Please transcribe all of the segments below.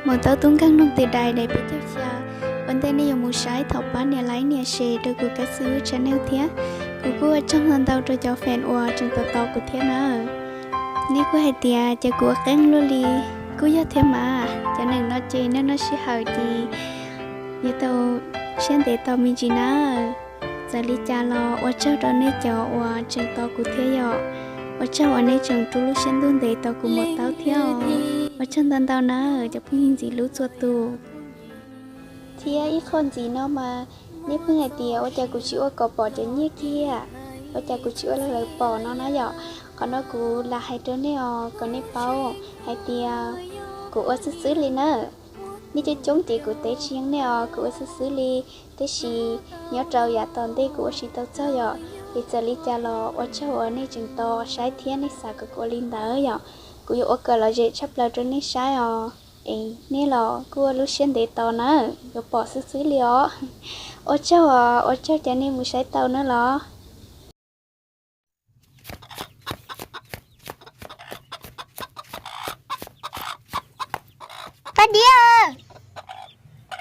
Mus tau tub nkeeg noog tis dais daim peb caug xya. Ua ntej nej yuav mus saib thov pab nias like nias share rau kuv Kab Xwm channel thiab. Kuv kuj ua tsaug ntau ntau rau cov fan uas tseem tos tos kuv thiab na. Nej kuj hais tias ces kuv ua qeeb luaj li, kuj yog thiab mas, cov neeg no ces noj noj sij hawm ces yuav tau siab ntev tos me ntsis na. Txawm li cas los ua tsaug rau nej cov uas tseem tos kuv thiab yom. Ua tsaug uas nej tseem rub lub siab ntuj ntev tos kuv mus taub thiab os. Ua tsaug ntau ntau na cov phooj ywg ntxim hlub txhua tus. Thiab ib qho ntxiv no mas nej pheej hais tias ua cas kuv tsis ua kom pom cov nyiaj kiag, ua cas kuv tsis ua rau lawv pom no na yom. Qhov no kuv lam hais rau nej os kom nej paub hais tias kuv ua xwb xwb li na. Nej coob coob ces kuv teb tsis yeej nej os, kuv ua xwb xwb li. Tab sis nyob rau yav tom ntej kuv ua tsis tau txog yom, es txawm li cas los ua tsaug uas nej tseem tos saib thiab nej xav kom kuv ua li ntawd yom. Kuv yuav ua kom lom zem tshaj plaws rau nej saib os. Es nej los kuj ua lub siab ntev tos na, yuav pom xwb xwb li os. Ua tsaug os, ua tsaug cov nej mus saib tau na los. Paj Dib,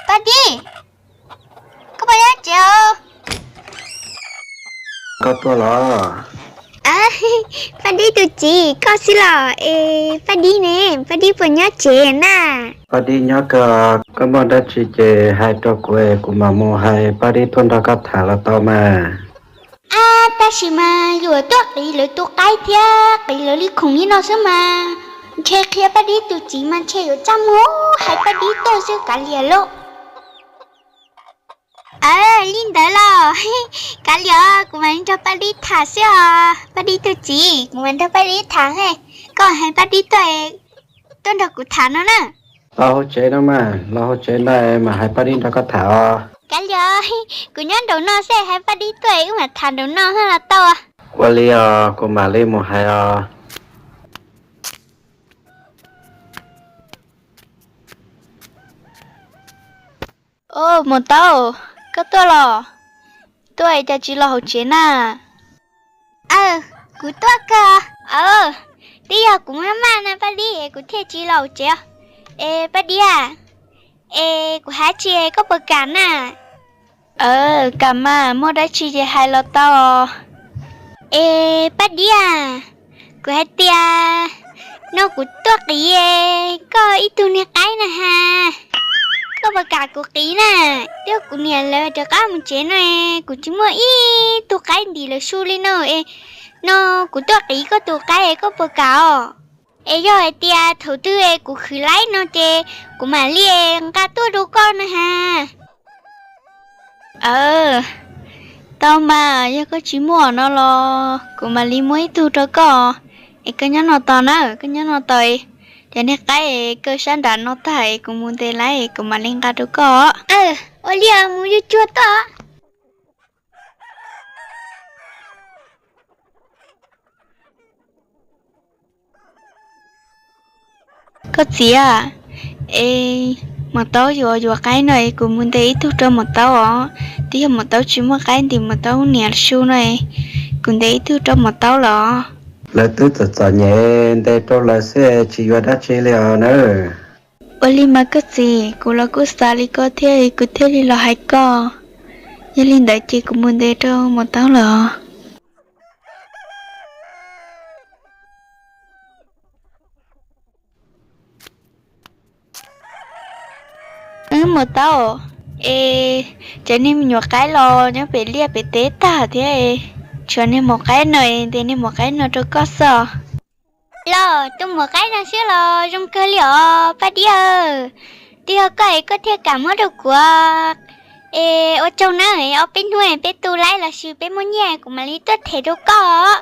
Paj Dib, koj puas nyob tsev os? Koj tuaj los? Paj Dib tus txiv, koj xwb los es Paj Dib ne, Paj Dib puas nyob tsev na? Paj Dib nyob kawg, koj muaj dab tsi ces hais rau kuv es kuv mam mus hais Paj Dib tuaj nrog koj tham los tau mas. Ab, tab sis mas yuav tuaj qiv lawv tus qaib thiab qiv lawv li khoom li no xwb mas, ntshe qhia Paj Dib tus txiv mas ntshe yuav txaj muag hais Paj Dib tuaj xwb kav liam lauj. Aw, li ntawd los kav liam, kuv mam li nrog Paj Dib tham xwb os. Paj Dib tus txiv, kuv mam nrog Paj Dib tham he, koj hais Paj Dib tuaj, tuaj nrog kuv tham no na. Los hauv tsev no mas, los hauv tsev no mam hais Paj Dib nrog koj tham os. Kav liam, kuv nyob nraum no xwb, hais Paj Dib tuaj wb mam tham nraum no los tau. Ua li os, kuv mam li mus hais os. Os, Maum Taub, koj tuaj los? Tuaj es cas tsis los hauv tsev na? Aw, kuv tuaj kawg. Aw, twb yog kuv maj maj na Paj Dib es kuv thiaj tsis los hauv tsev. Es Paj Dib, es kuv hais tsi koj puas kam na? Aw, kam mas, muaj dab tsi ces hais los tau. Es Paj Dib, kuv hais tias no kuv tuaj qiv koj ib tug niag qaib na has. Koj puas kam kuv qiv na? Twb kuv niam lawv rov qab mus tsev no, kuv tsis muaj ib tug qaib ntim lawv su li no es, no kuv tuaj qiv koj tus qaib, koj puas kam os? Es yog hais tias thaum twg kuv khwv laib no ces kuv mam li nqa tuaj rau koj na has. Aw, tau mas, yog koj tsis muaj no los kuv mam li muab ib tug rau koj. Es koj nyob no tos na, koj nyob no tos, cov niag qaib koj sab nram no tag es kuv mus ntes laib kuv mam li nqa rau koj. Aw, ua li mus yuj cuag toj. Koj txiv, es Maum Taub yuav yuav qaib no es kuv mus ntes ib tug rau Maum Taub os. Twb yog Maum Taub tsis muaj qaib ntim Maum Taub niam su no, kuv ntes ib tug rau Maum Taub los? Lawv twb txom txom nyem, ntes rau lawv xwb tsis yuav dab tsi li os na. Ua li mas koj txiv, kuv los kuj xav li koj thiab kuv thiaj li los hais koj. Yog li ntawd ces kuv mus ntes rau Maum Taub los. Wb Maum Taub, es cov niag me nyuam qaib los nyob pem liaj pem teb tag thiab, tshuav niag maum qaib no es ntes niag maum qaib no rau koj xwb os. Los tus maum qaib no xwb los zoo kawg li os Paj Dib. Twb yog koj es koj thiaj kam muab rau kuv. Es ua tsaug na, ob peb hnub peb tu laib los sis peb muaj nyiaj kuv mam li tuaj them rau koj,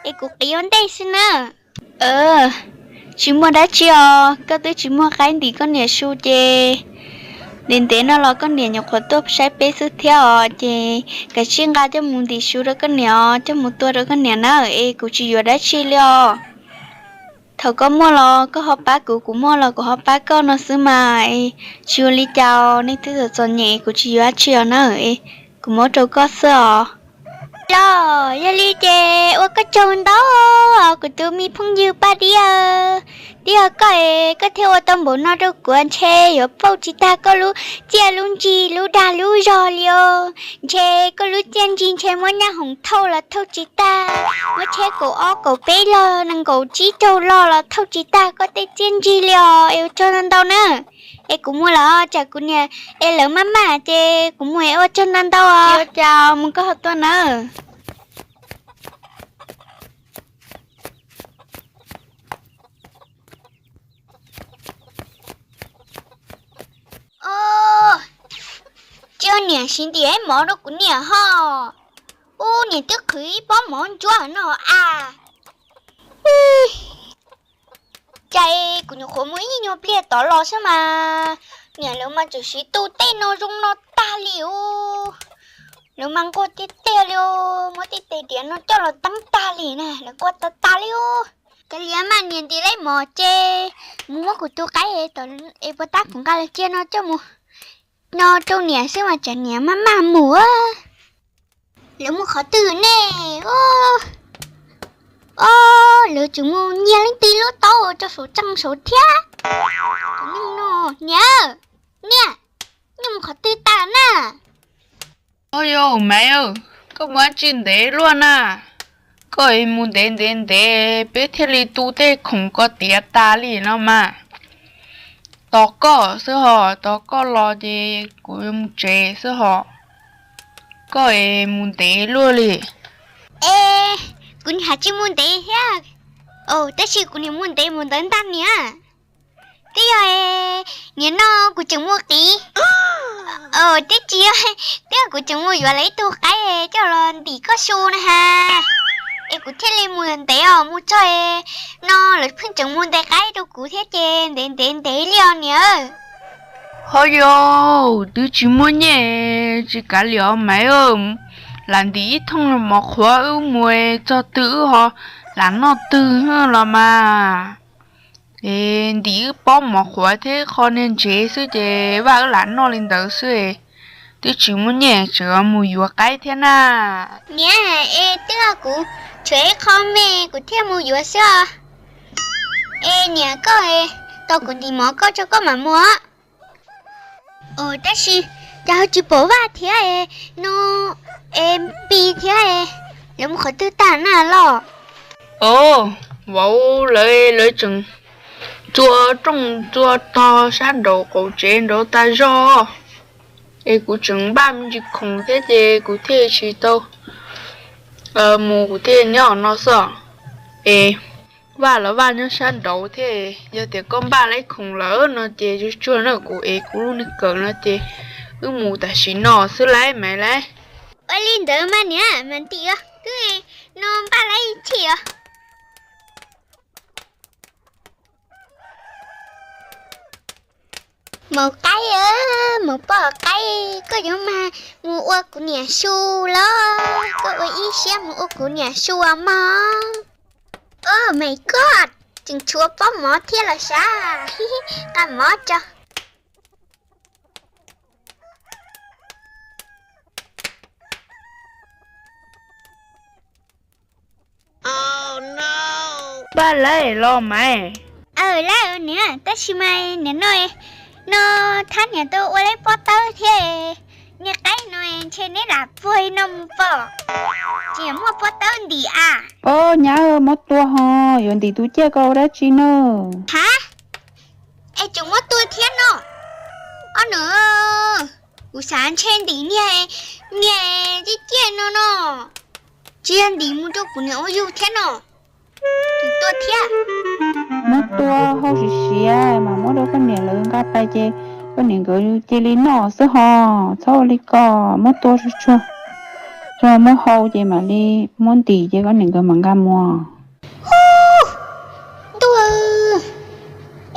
es kuv qiv ua ntej xwb na. Tsis muaj dab tsi os, koj twb tsis muaj qaib ntim koj niam su ces ntev ntev no los koj niam nyuam qhuav tuaj saib peb xwb thiab os, ces kav tsij nqa coj mus ntim su rau koj niam os, coj mus tua rau koj niam na, es kuv tsis yuav dab tsi li os. Thaum koj muaj los koj ho pab kuv, kuv muaj los kuv ho pab koj no xwb mas, es tsis ua li cas os, nej twb txom txom nyem, kuv tsis yuav dab tsi os na, es kuv muab rau koj xwb os. Los yog li ces ua koj tsaug ntau, kuv tus me phooj ywg Paj Diab. Twb yog koj es koj thiaj ua tau npaum no rau kuv, ntshe yuav pauj tsis tag koj lub txiaj lub ntsig lub dag lub zog li os. Ntshe koj lub txiaj ntsig ntshe muab nyab hoom thauj los thauj tsis tag, muab tsheb kaum ob kaum peb los nees nkaum tsib caug los los thauj tsis tag koj tej txiaj ntsig li os. Es ua tsaug ntau ntau na. Es kuv mus lawm, tsam kuv niam es lawv maj maj ces kuv mus es ua tsaug ntau ntau os. Ua cas mus koj ho tuaj nawb. Tsis ua niam siv ntim ib mov rau kuv niam ho. Ub, niam twb qhwv ib pob mov ntsuab no a. Cas kuv nyuam qhuav mus ib nyuag pliag tod los xwb mas niam lawv mas tseem siv tu tej no zoo no tag li ub. Lawv mas nquag tiag tiag li ub, muab tej tes diav no coj los teeb tag li na, lawv nquag tag tag li ub. Kav liam mas niam ntim ib mov ces mus muab kuv tus qaib es puas tab kuv nqa los cia no coj mus no rau niam xwb mas tsam niam maj maj mus. Lawv mus qhov twg ne? Ob, lawv tseem mus nyiag leej twg lub taub rau saum tseej saud thiab. Niam, niam, nej mus qhov twg tas na? Ov, yog Maiv, koj mus dab tsi ntev luaj na? Koj mus ntev ntev ntev peb thiaj li tu tej khoom ko tiav tas li no mas. Tos koj xwb ho, tos koj los ces kuv mus tsev xwb ho. Koj es mus ntev luaj li. Es kuv niam hais tsis mus ntev thiab. Tab sis kuv niam mus ntev mus ntawd ntag niam. Twb yog niam no kuv tseem mus qiv, twb tsis, twb yog kuv tseem mus yuav lawv ib tug qaib coj los ntim koj su na has. Es kuv thiaj li mus ntev os, mus txog no lawv pheej tseem mus ntes qaib rau kuv thiab ces ntev ntev ntev li os niam. Ho yog twb tsis muaj nyiaj tsis kav liam os Maiv, lam ntim ib thooj mov qhuav wb mus txog twg wb ho lam noj twg los mas. Es ntim wb pob mov qhuav thiab qho niag ntsev xwb ces vaj wb lam noj li ntawd xwb. Twb tsis muaj nyiaj tseem mus yuav qaib thiab na. Niam, es twb yog kuv tshuav ib qho me kuv thiaj mus yuav xwb os. Es niam koj, tos kuv ntim mov koj tso koj mam mus. Tab sis cas ho tsis pom Vaj thiab no, es Pi thiab, lawv mus qhov twg tag na los? Vauv lawv, lawv tseem txua rooj txua tog sab nraud qaum tsev nraud tas zog, es kuv tseem npaj me ntsis khoom thiab ces kuv thiaj tsis tau mus, kuv thiaj nyob no xwb. Es Vaj los Vaj nyob sab nraud thiab, yog tias koj npaj laib khoom lawm no ces tsuag tsuag na, kuv ev kuv lub niag kawm no ces wb mus tam sim no xwb lauj Maiv lauj. Ua li ntawd mas niam, mas ntim os, twb no npaj laib chim os. Maum qaib, maum poj qaib, koj yuav mag mus ua kuv niam su los? Koj ua ib siab mus ua kuv niam su mog. Oh my god, tseem tshuav pob mov thiab los sav. Nqa mov tso. Npaj laib los Maiv? Aws, laib niam, tab sis mas niam no, no thab niam tau ua laib pob tawb thiab. Niag qaib no ntshe neb lam puag no mus pom, tseem muaj pob tawb ntim a. Ob nyab, muab tua ho, yuav ntim tus ciaj ko ua dab tsi na? Hav, es tseem muab tua thiab no? Ob nws, kuv xav ntshe ntim niag, niag ciaj ciaj no no, tsis yog ntim mus rau kuv niam ua yug thiab no. Tua thiab. Muab tua hau siav siav mas muab rau koj niam lawv nqa pais ces koj niam nkawd cia li noj xwb ho. Txhob ua li ko, muab tua tsuag tsuag, tsuag muab hau ces mam li muab ntim ces koj niam nkawd mam nqa mus. Ntuj,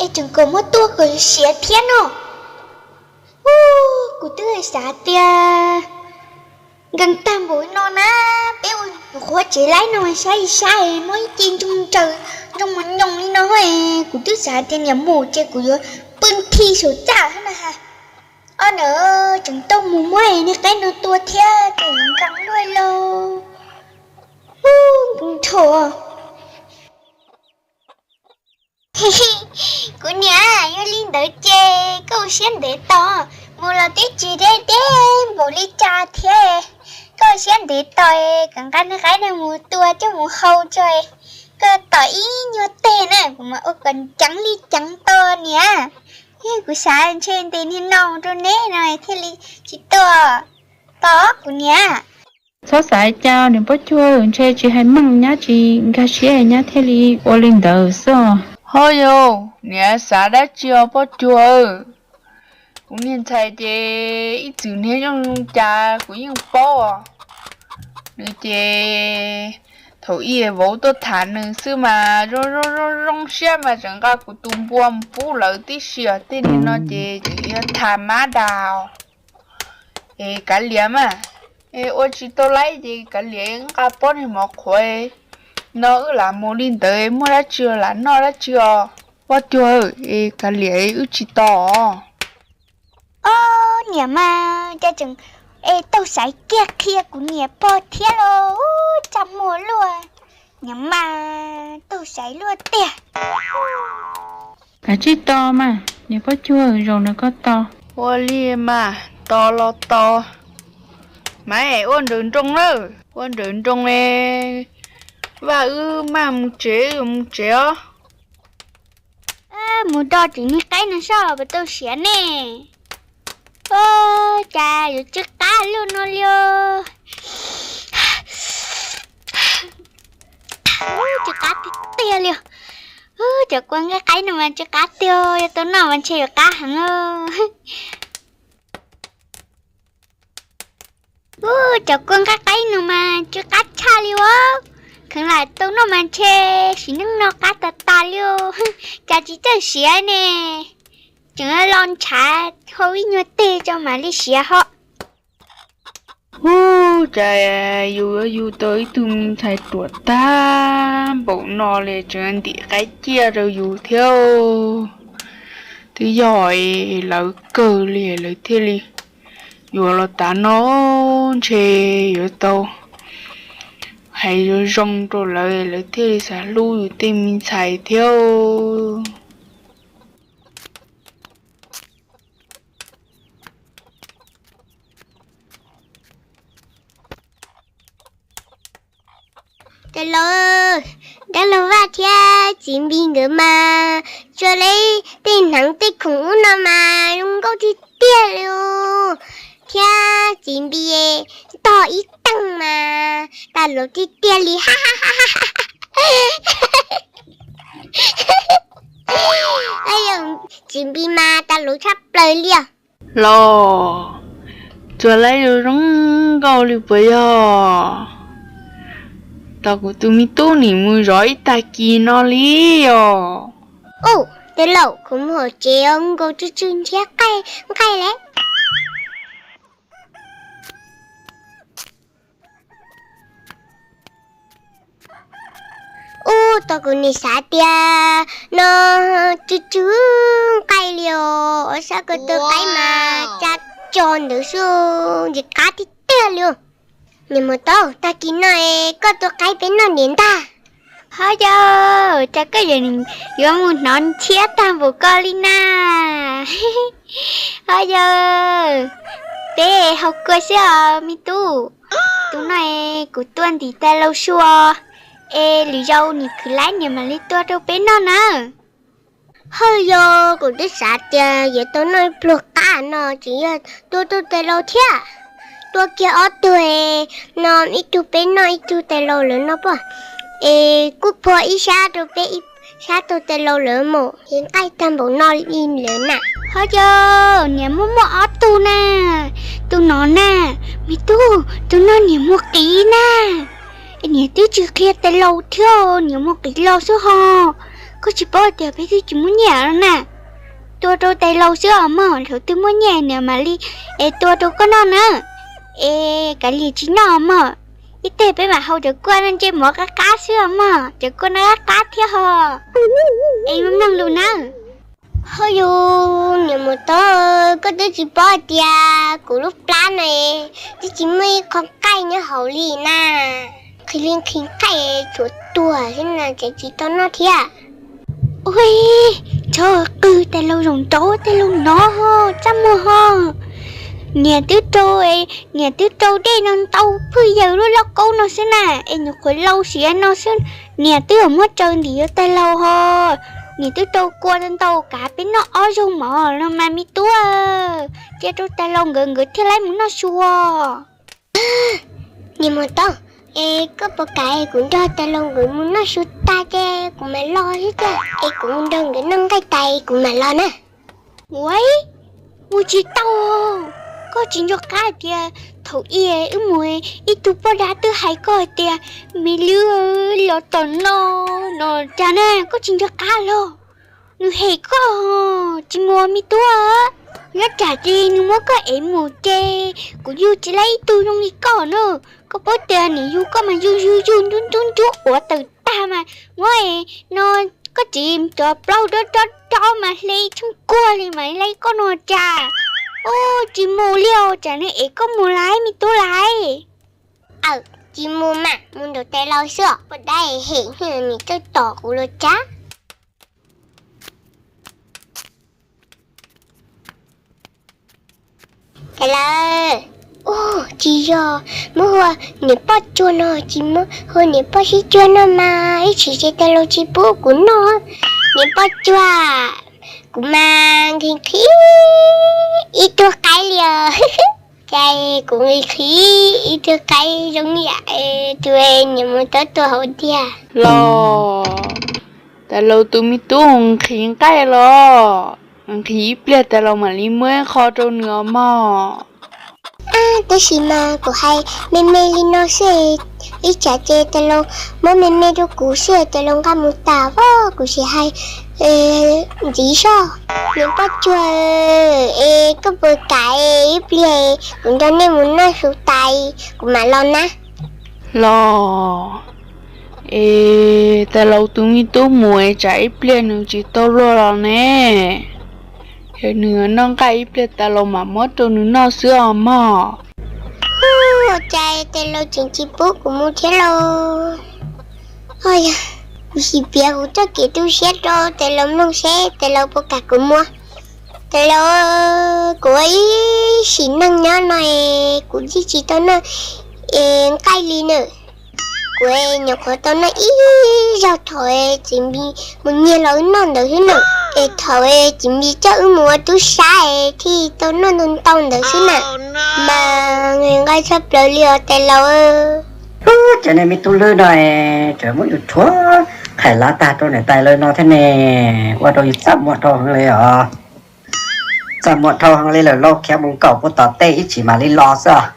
es tseem kom muab tua kom siav thiab no. Kuv twb xav tias nkees tag npaum no na, peb ua nyuam qhuav tsev laib no saib ib sab muab ib ce ntsoog ntsaws ntsoog mos nyoos li no, kuv twb xav tias niam mus ces kuv yuav pw nthi saum txaj na has. Ob nws, tseem tau mus muab niag qaib no tua thiab ces yuav nkees luaj lauj. Ub, nrho. Kuv niam, yog li ntawd ces koj ua siab ntev tos, mus los twb tsis deb deb npaum li cas thiab. Koj ua siab ntev tos, kom nqa niag qaib no mus tua coj mus hau tso. Koj tos ib nyuag teg na, kuv mam ua kom ceev li ceev tos niam. Kuv xav ntshe ntes niag no rau neb no thiaj li tsis tua. Tos kuv niam. Txhob xav cas niam Pob Cuag, ntshe tsis hais meej nyab tsis nkag siab nyab thiaj li ua li ntawd xwb os. Ho yog niam xav dab tsi os Pob Cuag? Kuv niag ntxhais ces ib txwm niag zoo zoo cas kuv yeej paub os. Nws ces thaum ub vauv tuaj tham nws xwb mas zoo zoo zoo zoo siab mas tseem nqa kuv tus npua mus pub lawv tib si os. Tej niag no ces tseem yuav tham mab dag os. Es kav liam mas, es ua tsis tau laib ces kav liam nqa pob niag mov qhuav no wb lam mus li ntawd, muaj dab tsi lam noj dab tsi os Pob Cuag, es kav liam wb tsis tos. Ob niam mas cas tseem es taug xaiv kiag qhia kuv niam pog thiab los tsa muag luaj. Niam mas taug xaiv luaj tiag. Kav tsij tos mas niam Pob Cuag, zaum no koj tos. Ua li mas tos los tos. Mas ua nrawm nroos na, ua nrawm nroos es vaj wb maj mus tsev, yuav mus tsev os. Mus do tsev niag qaib no soj puas tau siav ne. Cas yuav tsw qab luaj no li. Tsw qab tiag tiag li. Cov kua nqaij qaib no mas tsw qab tiag, yog tau noj mas ntshe yuav qab heev. Ub, cov kua nqaij qaib no mas tsw qab tshaj li os. Kheev lam tau noj mas ntshe sim neej no qab tas tas li. Cas tsis txawj siav ne. Tseem los ntshav hau ib nyuag teg tso mam li siav ho. Ub, cas yus yuav yug tau ib tug me ntxhais ruam tag npaum no li, tseem ntim qaib ciaj rau yus thiab. Twb yog lawv kawg li lawv thiaj li yuav los tas no, ntshe yuav tau hais zoo zoo rau lawv, lawv thiaj li xav hlub yus tej me ntxhais thiab. Cov laus, dab laug Vaj thiab txiv Npis nkawd mas tsuas li tej hneev tej khoom ub no mas zoo nkauj tiag tiag li. Thiab txiv Npis ntog ib teeg mas tas luv tiag tiag li. Txiv Npis mas tas luv tshaj plaws li os. Los, tsuas li zoo nkauj li puas yog? Tos kuv tus me tub nim mus zov ib tag kis no li os. Ub, tej laus, kuv mus hauv tsev os, nkaus tsw tsw ntshiab nqaij li. Ub, tos kuv nim xav tias no tsw tsw nqaij li os, sab ko taw qaib mas tsa tso ntawd xwb, ntxim qab tiag tiag li. Niam mus tau, tag kis no koj tua qaib peb noj niam ntag. Ho yog, cas koj yuav mus hnov ntshiab tag npaum ko li na? Ho yog, peb hau kua xwb os me tub. Tus no kuv tua ntim tais laus xwb os, es lwm zaus nim khwv laib niam mam li tua rau peb noj na. Ho yog, kuv twb xav tias yuav tau noj ib pluag qab no, tseem yog tua rau tais laus thiab. Tua kiag ob tug no, ib tug peb noj ib tug tais laus lawv noj pob, es kuj phua ib sab rau peb ib sab rau tais laus lawv mus, es nqaij tag npaum no li lawm na. Ho yog, niam muaj muaj ob tug na. Tus no na, me tub, tus no niam muag qiv na. Niam twb tsis qhia tais laus thiab, niam muag qiv los xwb ho. Koj tsis paub tias peb twb tsis muaj nyiaj no na. Tua rau tais laus xwb os mog, thaum twg muaj nyiaj niam mam li es tua rau koj noj na. Es kav liam tsis noj mog, ib teg peb mam hau cov kua no ntsej muag qab qab xwb os mog, cov kua no qab qab thiab ho. Es mloog lus nawb. Ho yog, niam mus tau, koj twb tsis paub hais tias kuv lub plab no twb tsis muaj ib qho nqaij nyob hauv li na. nqhis li nqhis nqaij tshuav tuag xwb na, ces tsis tau noj thiab. Ua, tso qw, tais laus zoo nraug, tais laus no ho txaj muag ho. Niam twb rau, niam twb rau dej no ntau phwj yaws lub lauj kaub no xwb na, es nyuam qhuav lau siav no xwb, niam twb muab tsaws ntim yuav tais laus ho. Niam twb rau kua ntau kav peb noj ob zaug mov no mas me tub, cia rau tais laus nkawd, nkawd thiaj li mus noj su. Niam mus tau, es koj puas kam kuv nrog tais laus nkawd mus noj su tas ces kuv mam los xwb tiag, es kuv nrog nkawd noj nqaij tas kuv mam los na. Ua, mus tsis tau, koj tsis nco qab tias thaum ub wb mus ib tug poj dab twb hais koj hais tias me lwb los tom no no cas na, koj tsis nco qab los? Nws hem koj, tsis mus me tub. Nyob tsam ces nws muab koj ev mus ces kuv yug tsis tau ib tug zoo li koj na. Koj paub tias nws yug koj mas yug yug yug ntub ntub ntub quav tawm tag mas muab no koj txiv cov plaub dob dob dob mas hle tsheej kuag li mas hle koj no cas. Ub, tsis mus li os, tsam nws ev koj mus lawm me tub lawm. Aw, tsis mus mas mus nraum tais laus xwb os, poj dab hem hem nws txawj tom kuv los cas. Tais laus, ub, tsis yog, muab hu ua niam poj cuag no, tsis muab hu ua niam poj sib cuag no mas ib tsam ces tais laus tsis pub kuv noj. Niam poj cuag, kuv mas nqhis nqhis ib tug qaib li os. Cas kuv nqhis nqhis ib tug qaib zoo yam tus niam mus tab tuag hauv tiag. Los, tais laus tus me tub nqhis nqaij los, nqhis ib pliag tais laus mam li muab ib qho rau nws os mog. Tab sis mas kuv hais me me li no xwb, ib tsam ces tais laus muab me me rau kuv xwb tais laus nqa mus tas os, kuv tsis hais ntxiv soj. Niam poj cuag, es koj puas kam ib pliag kuv nrog nej mus noj su tas kuv mam los na. Los, es tais laus tus me tub mus es tsam ib pliag nws tsis tau luag los ne. Yog nws noj nqaij ib pliag tais laus mam muab rau nws noj xwb os mog. Ua cas tais laus tseem tsis pub kuv mus thiab lauj? Yog, kuv sim piav kuv txoj kev tu siab rau tais laus mloog seb tais laus puas kam kuv mus. Tais laus, kuv ua ib sim neej nyob no es kuv yeej tsis tau noj nqaij li na. Kuv nyuam qhuav tau noj ib zaug thaum txiv npis mus nyiag los wb noj ntawd xwb na. Es thaum txiv npis coj wb mus ua tub sab es thiaj tau noj ntau ntau ntawd xwb na. Mas nqaij tshaj plaws li os tais laus. Ub, cov niag me tub lwj no, tseem muab yus rhuav qhais lav tag rau niam tais lawm no thiab ne. Ua rau yus txaj muag dhau heev li os. Txaj muag dhau heev li lawm lauj, khiav mus nkaum puag tom tej ib tsam mam li los xwb os.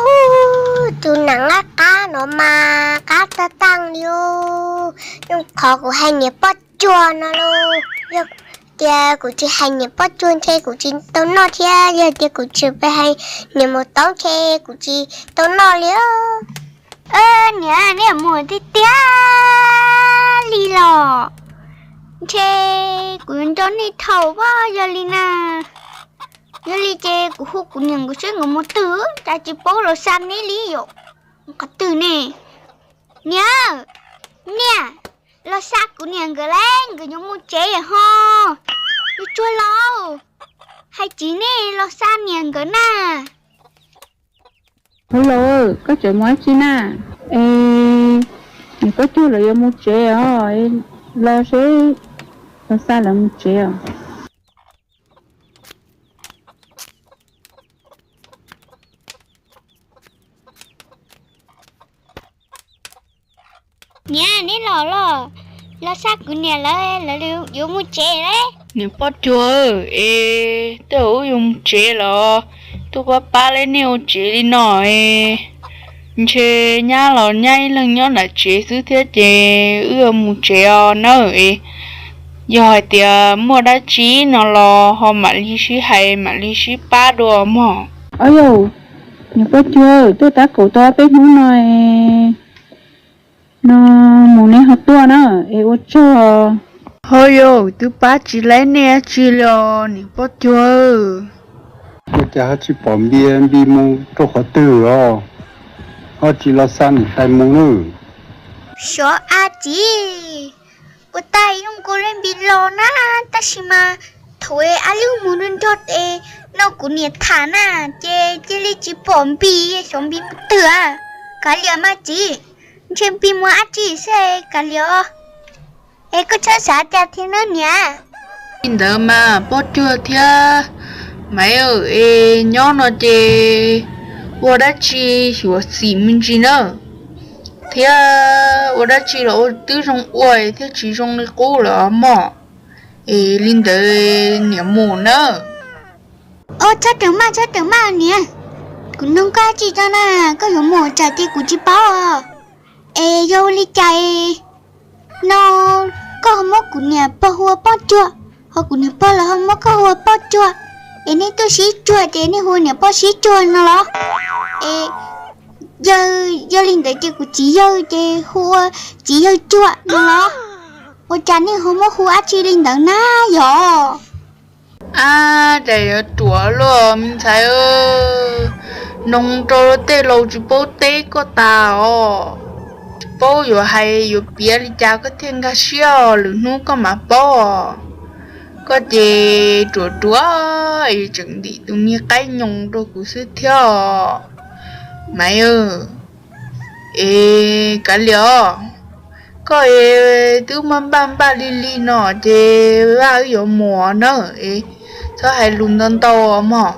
Ub, tus neeg qab qab no mas qab tag tag li os. Yeej qhov kuv hais niam poj cuag no lauj. Yog tias kuv tsis hais niam poj cuag ntshe kuv tsis tau noj thiab, yog tias kuv tsis hais niam mus tau ntshe kuv tsis tau noj li. Niam, nej mus tiag tiag li los? Ntshe kuv yuav nco nej thaum ub yog li na. Yog li ces kuv hu kuv niam nkawd seb nkawd mus twg, cas tsis paub los xa neb li yom. Qhov twg ne? Niam, niam, los xa kuv niam nkawd lauj, nkawd yuav mus tsev ho. Tsuag tsuag los, hais txiv nej los xa niam nkawd na. Hauv laus, koj tseem mus dab tsi na? Es niam poj cuag lawv yuav mus tsev os, los seb, los xa lawv mus tsev os. Niam, neb los los, los xa kuv niam lawv, lawv yuav mus tsev lauj. Niam poj cuag, es tej zaum wb yuav mus tsev los, tuaj pab pab lawv nej ua tsev li no es. Ntshe nyab los nyab ib leeg nyob nram tsev xwb thiab ces wb yuav mus tsev os nawb. Yog hais tias muaj dab tsi no los ho mam li sib hais mam li sib pab dua mog. Au yau, niam poj cuag, tuaj tab kaum tau peb hnub no, no mus neb ho tuaj na, es ua tsaug. Ho yau, twb pab tsis laib nej dab tsi li os niam poj cuag. Cas ho tsis pom Npis, Npis mus rau qhov twg os? Ho tsis los xa niam tais mus nawb. Xyov a txiv, ua tag zoo nkaus li Npis los na, tab sis mas thaum ab lub mus nrog nrog es no kuv niam tham na, ces cia li tsis pom Npis, xyov Npis mus twg a. Kav liam mas txiv, ntshe Npis mus dab tsi xwb, kav liam os. Es koj txhob xav cas thiab nawb niam. Li ntawd mas Pob Cuag thiab Maiv, es nyob no ces ua dab tsi xyuam xim me ntsis na, thiab ua dab tsi los ua twb zoo ua thiab tsis zoo li qub lawm mog. Es li ntawd niam mus nawb. Os, txhob rawm maj, txhob rawm maj niam. Kuv nug koj dab tsi tso na, koj yuav mus tsam ces kuv tsis paub. Es yog ua li cas no koj ho muab kuv niam pog hu ua Pob Cuag, ho kuv niam pog los ho muab koj hu ua Pob Cuag, es nej tuaj sib cuag ces nej hu niam pog sib cuag no los? Es yog li ntawd ces kuv txiv yawg ces hu ua txiv yawg Cuag no los? Ua cas nej ho muab hu dab tsi li ntawd na yog? Ab, cas yuav ruam luaj me ntxhais, noog rau tej laus tsis paub teb koj tas os. Tsis paub yuav hais yuav piav li cas koj thiaj nkag siab, lwm hnub koj mam paub. Koj ces ruam ruam es tseem ntim tus me qaib nyoos rau kuv xwb thiab. Maiv, es kav liam os, koj es twb muaj npaj npaj lig lig no ces Vaj wb yuav mus na, es txhob hais lus ntau ntau mog.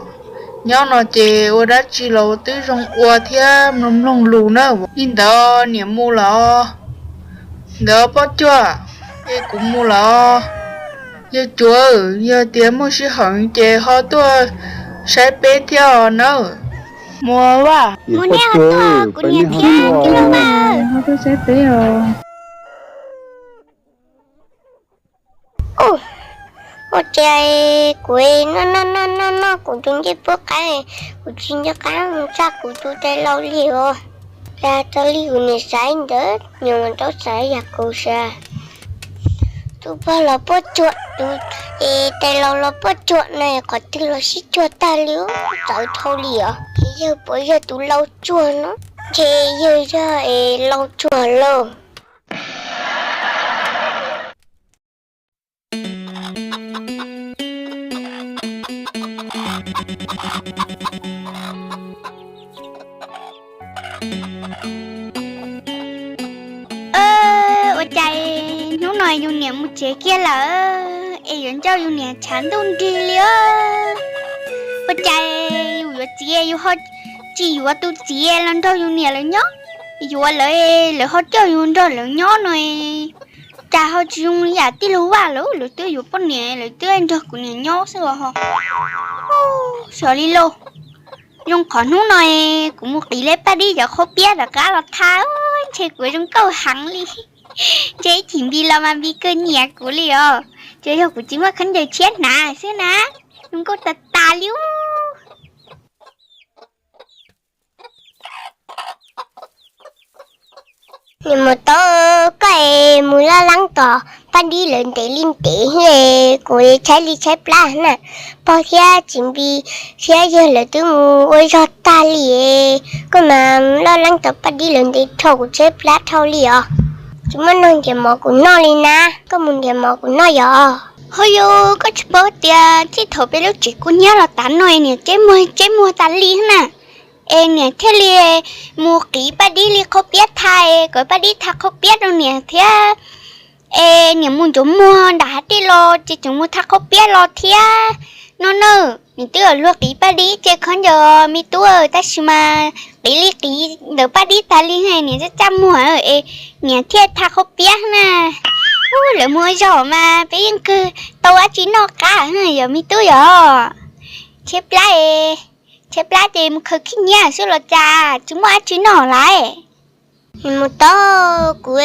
Nyob no ces ua dab tsi los twb zoo ua thiab mloog mloog lus na. Li ntawd niam mus lawm. Ntawd Pob Cuag, es kuv mus lawm. Yawg Cuag, yog tias muaj sij hawm ces ho tuaj saib peb thiab nawb. Mus Vaj. Mus niam, ho tuaj, kuv niam thiab tij laug Vaj, ho tuaj saib peb os. Ua cas kuv noj noj noj noj kuv tus ncej puab qaib, kuv tsis nco qab mus tsa kuv tus tais laus li os. Cas tau li kuv niam xaiv ntawd, nyob rau xaiv yam kuv xav. Tus pog los Pob Cuag, tus tais laus los Pob Cuag na, qhov twg los sib cuag tag li, txawv dhau li os. Ces yawg puas yog tus lau cuag no? Ces yawg yog es lau cuag lauj. Ua cas hnub no yus niam mus tsev kiag lawm es yuav ncauj yus niam tshav ntuj nrig li os. Ua cas yus yuav txiv yus ho tsis yuav tus txiv los nrog yus niam lawv nyob, yuav lawv, lawv ho coj yus nrog lawv nyob no. Cas ho tsis zoo li yam tij laug Vaj lawm, lawv twb yuav poj niam lawv twb nrog kuv niam nyob xwb os. Xyov li lauj. Zoo qhov hnub no kuv mus qiv leb paj dib cov qhaub piab rov qab los tha, ntshe kuv zoo nkauj heev li. Ntshe ib chim Npis los mas Npis kawg nyiam kuv li os. Ces yog kuv tsis muaj khaub ncaws tshiab hnav xwb na, zoo nkauj tas tas li. Niam mus tau, koj es mus laj leeb tom paj dib lawv ntev li ntev, kuv tshaib li tshaib plab na. Pog thiab txiv Npis thiab yawg lawv twb mus ua zog tag li, koj mas laj leeb tom paj dib lawv ntev dhau, kuv tshaib plab dhau li os. Tsis muaj neeg nrhiav mov kuv noj li na, koj mus nrhiav mov kuv noj yom. Ho yus, koj tsis paub tias txij thaum peb lub tsev kub hnyiab los tav no niam txeb muag txeb muag tas li na. Es niam thiaj li mus qiv paj dib li qhaub piab tha, kom paj dib tha qhaub piab rau niam thiab. Es niam mus ncov muag nram hav dej los ces tseem mus tha qhaub piab los thiab no na. Niam twb luag qiv paj dib ces khaub ncaws me tub, tab sis mas qiv li qiv ntawm paj dib tas li, niam txaj txaj muag es niam thiaj tha qhaub piab na. Lawv mus ua zog mas peb yeej kawg tau dab tsi noj qab yom me tub yom. Tshaib plab, tshaib plab ces mus khaws khib nyiab xwb los cas tsis muaj dab tsi noj lawm. Mus tau, kuv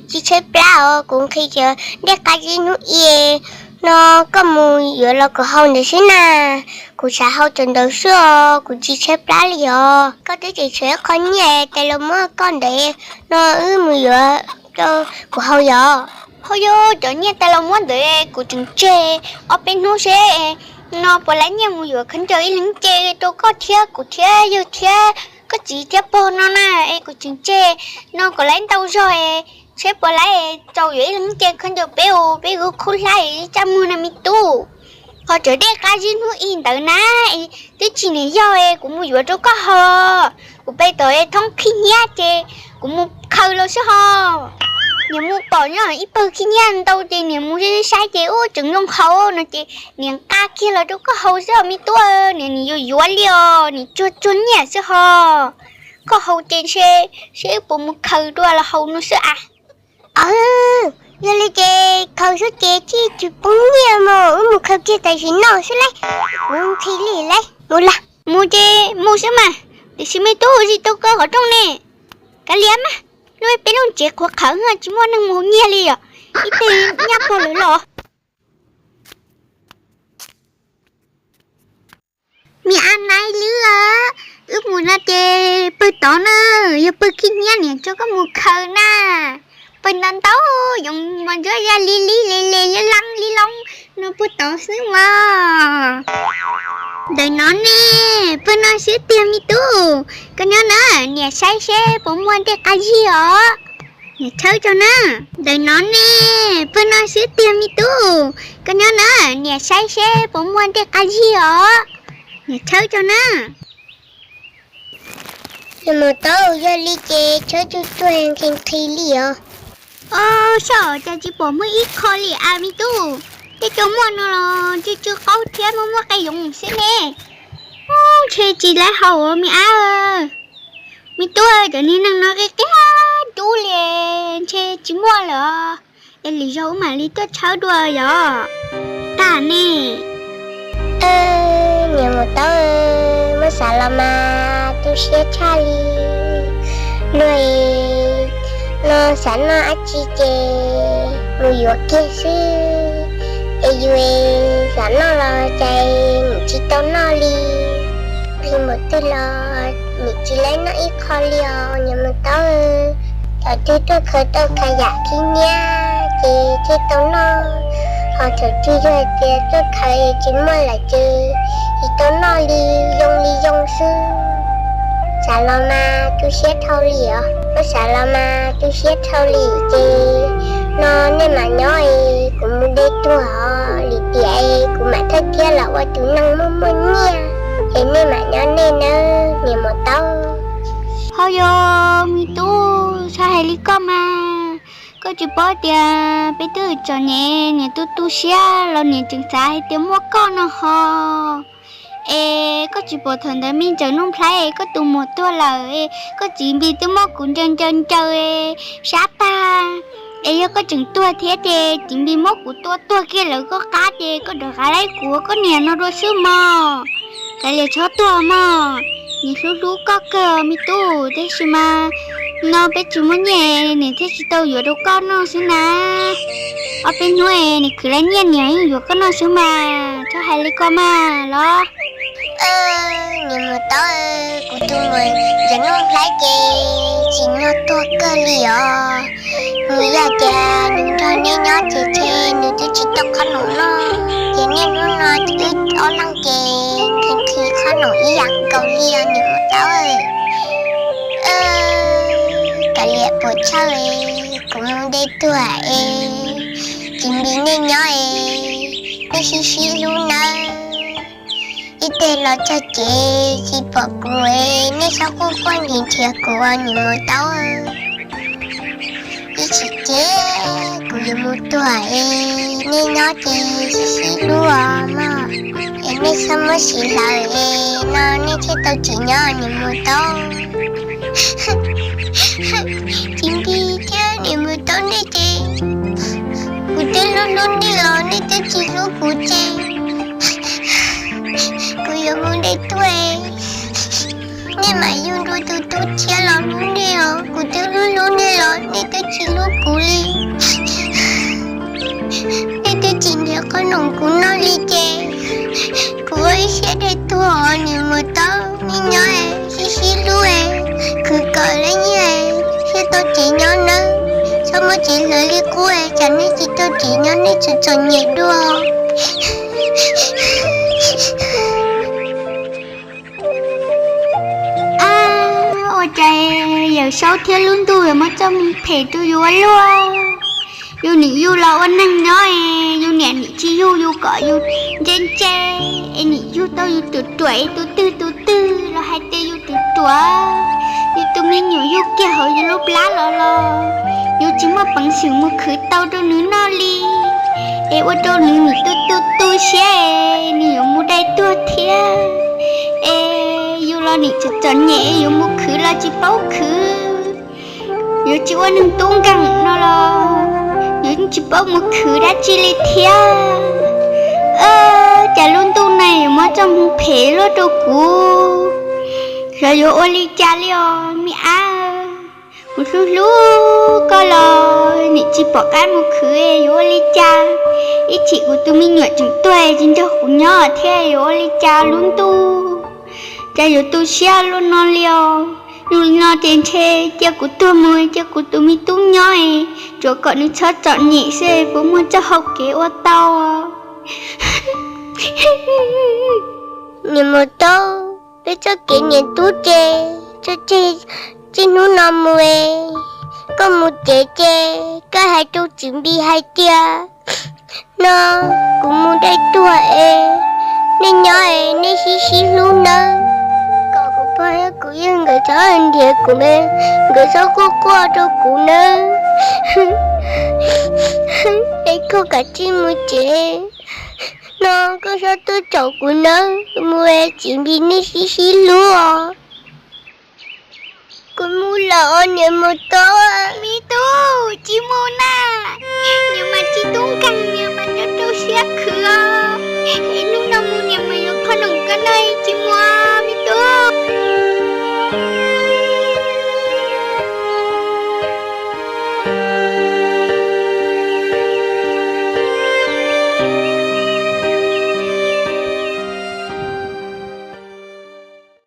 tsis tshaib plab os, kuv nqhis cov dej qab zib hnub i no, koj mus yuav los kuv hau ntawd xwb na. Kuv xav hau cov ntawd xwb os, kuv tsis tshaib plab li os. Koj twb tseem tshuav ib qho nyiaj tais laus muab koj ntawd no, wb mus yuav rau kuv hau yom. Ho yog cov nyiaj tais laus muab ntawd kuv tseem tseg ob peb hnub seb No puas laib nyiaj mus yuav khaub ncaws ib leeg ce rau koj thiab kuv thiab yawg thiab koj txiv thiab pog no na, es kuv tseem tseg no kom laib ntau zog es seb puas laib tau yuav ib leeg ce khaub ncaws peb, peb ua khub hlab ib tsaj muag na me tub. Qhov tseem dej qab zib hnub ib ntawd na, twb tsis niam yog es kuv mus yuav rau koj haus. Kuv pem tom thoob khib nyiab ces kuv mus khaws los xwb ho. Niam mus pom nyob ib pawg khib nyiab ntau ces niam mus saib ces ub tseem zoo haus no ces niam nqa kiag los rau koj haus xwb os me tub. Niam nim yuav yuav li os, nim tsuag tsuag nyiaj xwb ho. Koj haus ces ntshe seb wb puas mus khaws dua los haus no xwb a. Yog li ces khaws xwb ces thiaj tsis poob nyiaj mas wb mus khaws kiag tam sim no xwb lauj. Kuv nqhis li lauj, mus los. Mus ces mus xwb mas, tiam sis me tub ua tsis tau koj qhov rooj ne. Kav liam mas, lub peb lub tsev qhuav qhawv tsis muaj neeg mus haus nyiaj li os. Ib teg nyab pog lawm los. Me ab naib lwb, wb mus no ces pawg tod na, yog pawg khib nyiab niam tso koj mus khaws na. Pawg ntau ntau, yoov mos ntsuab ya li li le le li loo li loo, no pawg tod xwb mas. Ntawm no ne, pawg no xwb tiag me tub, koj nyob na, niam saib seb puas muaj ntej qab zib os. Niam tshawb tso na. Ntawm no ne, pawg no xwb tiag me tub, koj nyob na, niam saib seb puas muaj ntej qab zib os. Niam tshawb tso na. Niam mus tau, yog li ces tshawb tsuag tsuag nqhis nqhis li os. Os, cas tsis pom muaj ib qho li a me tub. Tej cov muaj no los tsw tsw qaub thiab muaj muaj qe yoov xwb ne. Ntshe tsis laib haus me ab. Me tub, cov niag neeg no qi qi dub li, ntshe tsis muaj lawm. Es lwm zaus wb mam li tuaj tshawb dua yom. Tag ne. Niam mus tau, muab xav los mas tu siab tshaj li. Luag no xav noj dab tsi ces mus yuav kiag xwb. Es yus xav noj los cas nim tsis tau noj li. Nqhis npaum twg los nim tsis laib noj ib qho li os niam mus tau. Thaum twg tuaj khaws tau kha yam khib nyiab ces thiaj tau noj, ho thaum twg yog tias tuaj khaws tsis muaj lawm ces tsis tau noj li, yoo li yoo xwb. Xav los mas tu siab dhau li os, muab xav los mas tu siab dhau li ces no nej mam nyob es kuv mus de tuag os, lim tiam es kuv mam thawj thiab los ua tus neeg muaj muaj nyiaj es nej mam nyob nej nawb niam mus tau. Ho yog me tub, txhob hais li koj mas, koj tsis paub tias peb twb txom nyem, niam tu tu siab los niam tseem xav hais tias muaj koj no ho. Es koj tsis pom thaum ntawd me ntxawm Nuj Nplhaib koj tus muam tuag lawm, koj txiv Npis twb muab kuv ncaws ncaws ncaws sab tag. Es yog koj tseem tuag thiab ces txiv Npis muab kuv tua tuag kiag lawm koj qab ces koj rov qab laib kuv ua koj niam no dua xwb mog. Kav liam txhob tuag mog, niam hlub hlub koj kawg me tub, tab sis mas no peb tsis muaj nyiaj niam thiaj tsis tau yuav rau koj noj xwb na. Ob peb hnub niam khwv laib nyiaj niam yeej yuav koj noj xwb mas, txhob hais li koj mas los. Niam mus tau, kuv tus muam Npis Nuj Nplhaib ces tsim nyog tuag kawg li os. Nws yog tias nws nrog nej nyob ces ntshe nws twb tsis tau qhob noom noj, ces niaj hnub no wb ob leeg ces nqhis nqhis qhob noom ib yam nkaus li os niam mus tau. Kav liam puas tsawg, kuv mus de tuag es, txiv Npis nej nyob es, nej sib sib hlub nawb. Ib teg los txog ces tsis pom kuv es nej txhob quaj quaj nrhiav nrhiav kuv os niam mus tau. Ib chim ces kuv yuav mus tuag es nej nyob ces sib sib hlub os mog, es nej txhob muab siv lawm es no nej thiaj tau tsev nyob niam mus tau. Txiv Npis thiab niam mus tau nej ces, kuv twb hlub hlub nej los nej twb tsis hlub kuv ces, kuv yuav mus de tuag, nej mam yug dua tus tub tshiab los hlub nej os. Kuv twb hlub hlub nej los nej twb tsis hlub kuv li. Nej twb tsis nrhiav qhob noom kuv noj li ces, kuv ua ib siab de tuag os niam mus tau. Nej nyob sib sib hlub es, khwv kawm lawm nyiaj thiaj tau tsev nyob nawb. Txhob muab tsev hlawv li qub es tsam nej tsis tau tsev nyob nej txom txom nyem dua. Ua cas Yawm Saub thiab lub ntuj yuav muab txoj hmoo phem rau yus ua luaj? Yus nim yug los ua neeg nyob, yus niam nim tsis yug yus kom yus ntse ntse, es nim yug tau yus ruam ruam es tus twg tus twg los hais tias yus ruam ruam. Yus tus me nyuam yug kiag hauv yus lub plab los los yus tsis muaj peev xwm mus khwv tau rau nws noj li, es ua rau nws nim tu tu tu siab es nws yuav mus dai tuag thiab. Es yus los nim txom txom nyem, yuav mus khwv los tsis paub khwv, yuav tsis ua neeg tub nkeeg no los yuav tsis paub mus khwv dab tsi li thiab. Cas lub ntuj no yuav muab txoj hmoo phem luaj rau kuv, los yuav ua li cas li os me ab? Kuv hlub hlub koj los nim tsis pom qab mus khwv, yuav ua li cas? Ib chim kuv tus me nyuam tseem tuag tsis nrog kuv nyob thiab, yuav ua li cas lub ntuj? Cas yuav tu siab luaj no li os? Yog li no ces ntshe cia kuv tuag mus, cia kuv tus me tub nyob, tsuav kom nws txhob txom nyem xwb, puas muaj txoj hau kev ua tau? Niam Mus Taub, peb txoj kev niam tub ces txij hnub no mus es koj mus tsev ces koj hais rau Txiv Npis hais tias, no kuv mus dai tuag es nej nyob es nej sib sib hlub nawb, kom kuv pog thiab kuv yawg nkawd txhob nrhiav kuv, nkawd txhob quaj quaj rau kuv nawb. Es koj kav tsij mus tsev, no koj txhob tuaj caum kuv nawb, kuv mus es Txiv Npis nej sib sib hlub os. Kuv mus lawm os niam Mus Taub. Me tub,